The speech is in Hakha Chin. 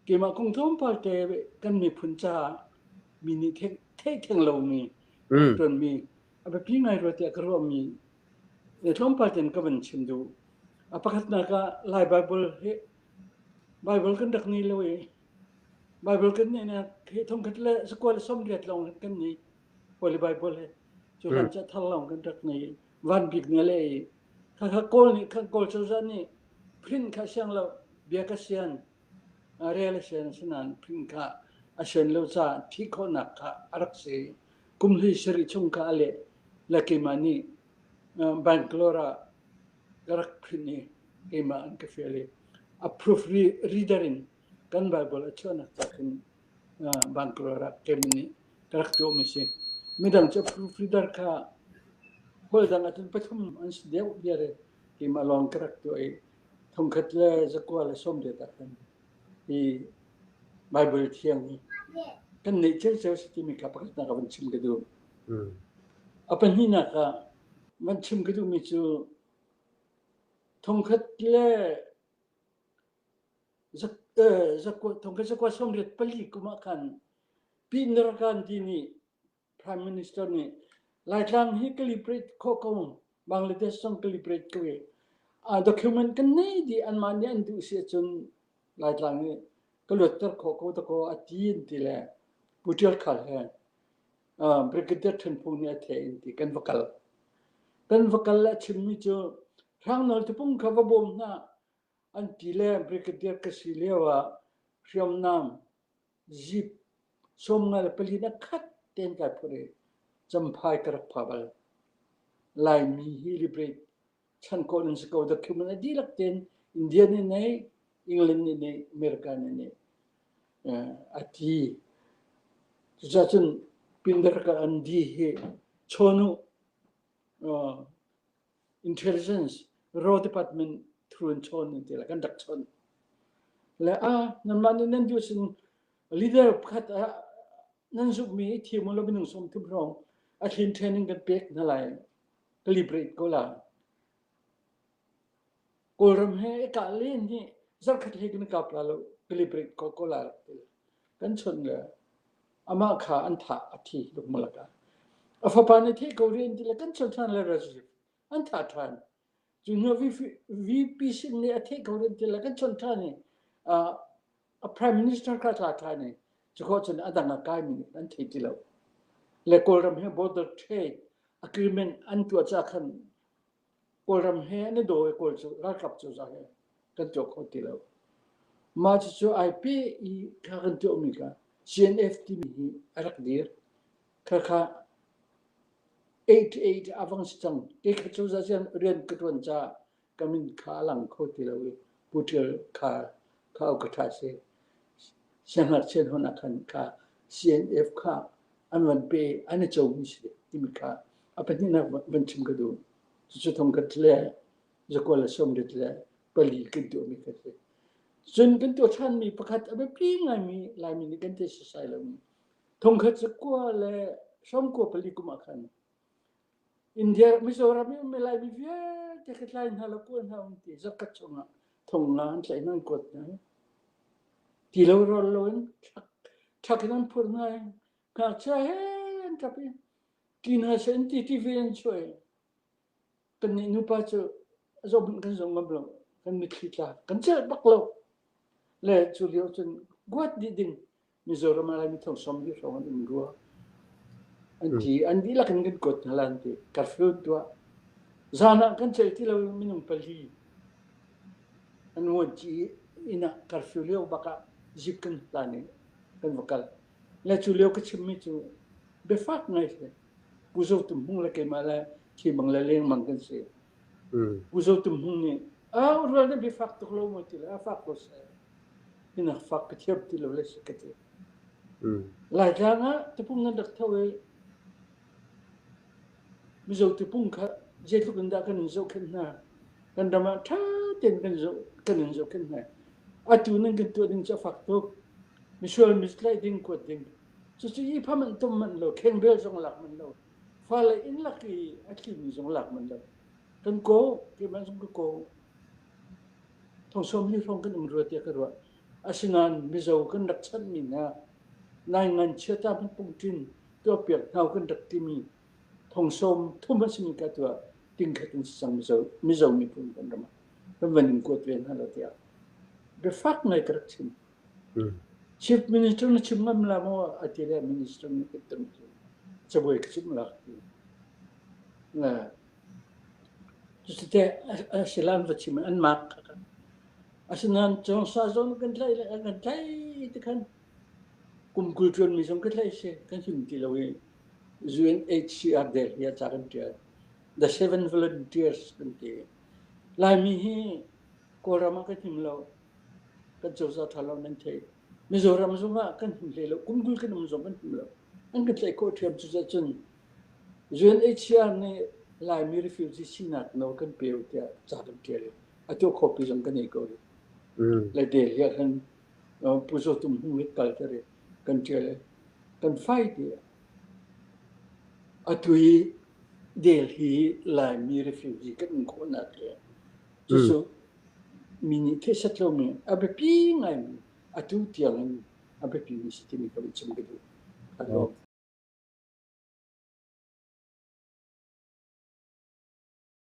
Keimah kong tlawmpal te kan miphun caah mi nih theih theng lomi ṭuanmi a biapi ngai rua tiah ka ruahmi tlawmpal tein ka van chim duh. A pakhatnak ah Lai Baibal hi Baibal kan rak ngei lo i Baibal kan ngeihnak hi thongkhat le zakua le 80 lawng kan ngei. Holy Bible hi cu hlan ca thar lawng kan rak ngei. Van bik nih a leh i khakha Kawl nih kha Kawl cozah nih print kha siang lo bia ka sian rel a sian asinain print kha a sian lo caah thih khawhnak kha a rak si. Kum hlei sarih chung kha a leh le keimah nih Bangalore ah ka rak print i keimah an ka fial i a proof reader in kan Bible a chuahnak ca khin Bangalore ah keimah nih ka rak tuahmi si. Midang cu proofreader kha holh dang ahcun pathum an si deuh viar i keimah lawng ka rak tuah i thongkhat le zakua le 80 ah khan hi Bible thiang hi kan neih ciocio si timi kha pakhatnak ah van chim ka duh. A pahnihnak ah van chim ka duhmi cu thongkhat le thongkhat zakua 84 kum ah khan Pi Indira Gandhi nih Prime Minister nih Laitlang hi ka liberate khawh ko, Bangladesh zong ka liberate ko i document kan nei dih anmah nih an duh si ahcun Laitlang hi ka luatter khawh ko dakaw a ti an ti le Pu Ṭial Khal he Brigadier Ṭhen Phung nih a theh in ti kan va kal. Kan va kal le a chimmi cu Hrangnawl tipung kha va bawm hna an ti le Brigadier ka si lio ah hriamnam zip 54 na khat tein kai phurh i Champhai ka rak pha bal. Laimi hi liberate chan khawh nan si ko document a dihlak tein India nih nei, England nih nei, America nih nei a ti. Cucaah cun Pindar ka an di hi chawn u intelligence raw department through in chawn an ti la kan rak chawn. Le a nanmah nih nan duh sin leader pakhat ah nan zumhmi i thim u law minung 30 hrawng a thlin training kan pek hna lai ka liberate ko la. Kawlram he i kah len hi zarkhat hlei kan kap la lo ka liberate ko ko la rak ti. Kan chawnh le amah kha an thah a thi lukmalak ah. A fapa nih theih ko rian ti le kan chawnh ṭhan le Rajiv an thah ṭhan. Cu hnu VP Singh nih a theih ko rian ti le kan chawnh ṭhan i a prime minister kha tla ṭhan i cu khawh cun a dang a kaimi nih an thei ti lo. Le Kawlram he border trade agreement an tuah ca khan Kawlram he an i daw i Kawl cu ralkap cozah he kan tuah kho ti lo. Mah cucu ai pe i kha kan tuahmi kha CNF timi hi a rak dir. Khakha 88 a vang si cang. Kei kha cozah rian ka ṭuan caah ka min kha a lang kho ti lo i Pu Ṭial kha kha ka ṭha si. Siangngakchia hon ah khan kha CNF kha an van pe an i comi si timi kha a pahnihnak van chim ka duh. Cucu thong khat le zakua le 84 kan tuahmi kha si. Cun kan tuah ṭhanmi pakhat a biapi ngaimi Laimi nih kan ti sasai lomi thongkhat 194 kum ah khan India Mizoram i ummi Laimi vialte ka tlai hna lo kual hna um ti zakhat chungah thong nga an tlaih hna an kuat hna i ti lo rawl lo in ṭhak in an phurh hna i ngakchia he an ṭap i ti hna seh an ti TV an chuah i kannih nupa cu a zoh hmanh kan zoh ngam lo kan mitthli tla kan celh bak lo le cu lio cun guat dih ding Mizoram ah Laimi thong 40 hrawng an um rua. An ti an dihlak in kan kuat hna lai an ti. Curfew tuah. Zan ah kan celh ti lo minung pali an nguan ci inn ah curfew lio bak ah zip kan hlan i kan va kal. Le cu lio ka chimmi cu biafak ngai si. Pu Zo Tum Hmung le keimah le thi bang le leng mang kan si. Pu Zo Tum Hmung nih a rual na biafak tuk lo maw ti le a fak ko seh. Hinak fak ka thiam ti lo le si ka ti. Laitlang ah tapung nan rak tho i Mizo tapung kha zeitluk in dah kan in zohkhenh hna. Kan ram ah ṭha tein kan zoh kan in zohkhenh hna. Atu nan kan tuah ding cu a fak tuk. Misual mi tlaih ding kuat ding. Cucu i pha manh tom manh lo, khengbel zong lak manh lo, fale inn lak i a tlimi zong lak manh lo. Kan ko, keimah zong ka ko. Thong 40 hrawng kan um rua tiah ka ruah. Asinain Mizo kan rak chanhmi hna naingan chiata hmanh pungṭin tuahpiak hna kan rak timi thong sawm thum a simi ka tuah tingkhat in si cang Mizo, Mizo miphun kan ram ah kan van in kuat ve hna lo tiah biafak ngai ka rak chim. Chief Minister na chim ngam la maw a ti le minister nih ka tam cabuai ka chim lak ti. Cuti a si lan va chim an mak. Asinain cawngsa zong kan tlaih le kan tlaih ti khan kum 20 ṭuanmi zong ka tlaih si kan him ti lo i UNHCR Delhi ah ca kan ṭial. The Seven Volunteers kan ti. Laimi hi Kawlram ah kan him lo. Kan cozah ṭha lo nan thei. Mizoram zong ah kan him hlei lo. Kum 20 kan um zong kan him lo. An kan tlaih khawh ṭhiam cucacun UNHCR nih Laimi refugee sinak nawl kan pe u tiah ca kan ṭial i atu khuapi zong kan ei ko rih. Le Delhi ah khan Pu Zaw Tum Hmung nih kalter i kan ṭial i kan fight i atu i Delhi Laimi refugee kan um khawhnak hi cucu mi nih theih set lomi a biapi ngaimi atu tiang in a biapimi si timi ka vun chim ka duh.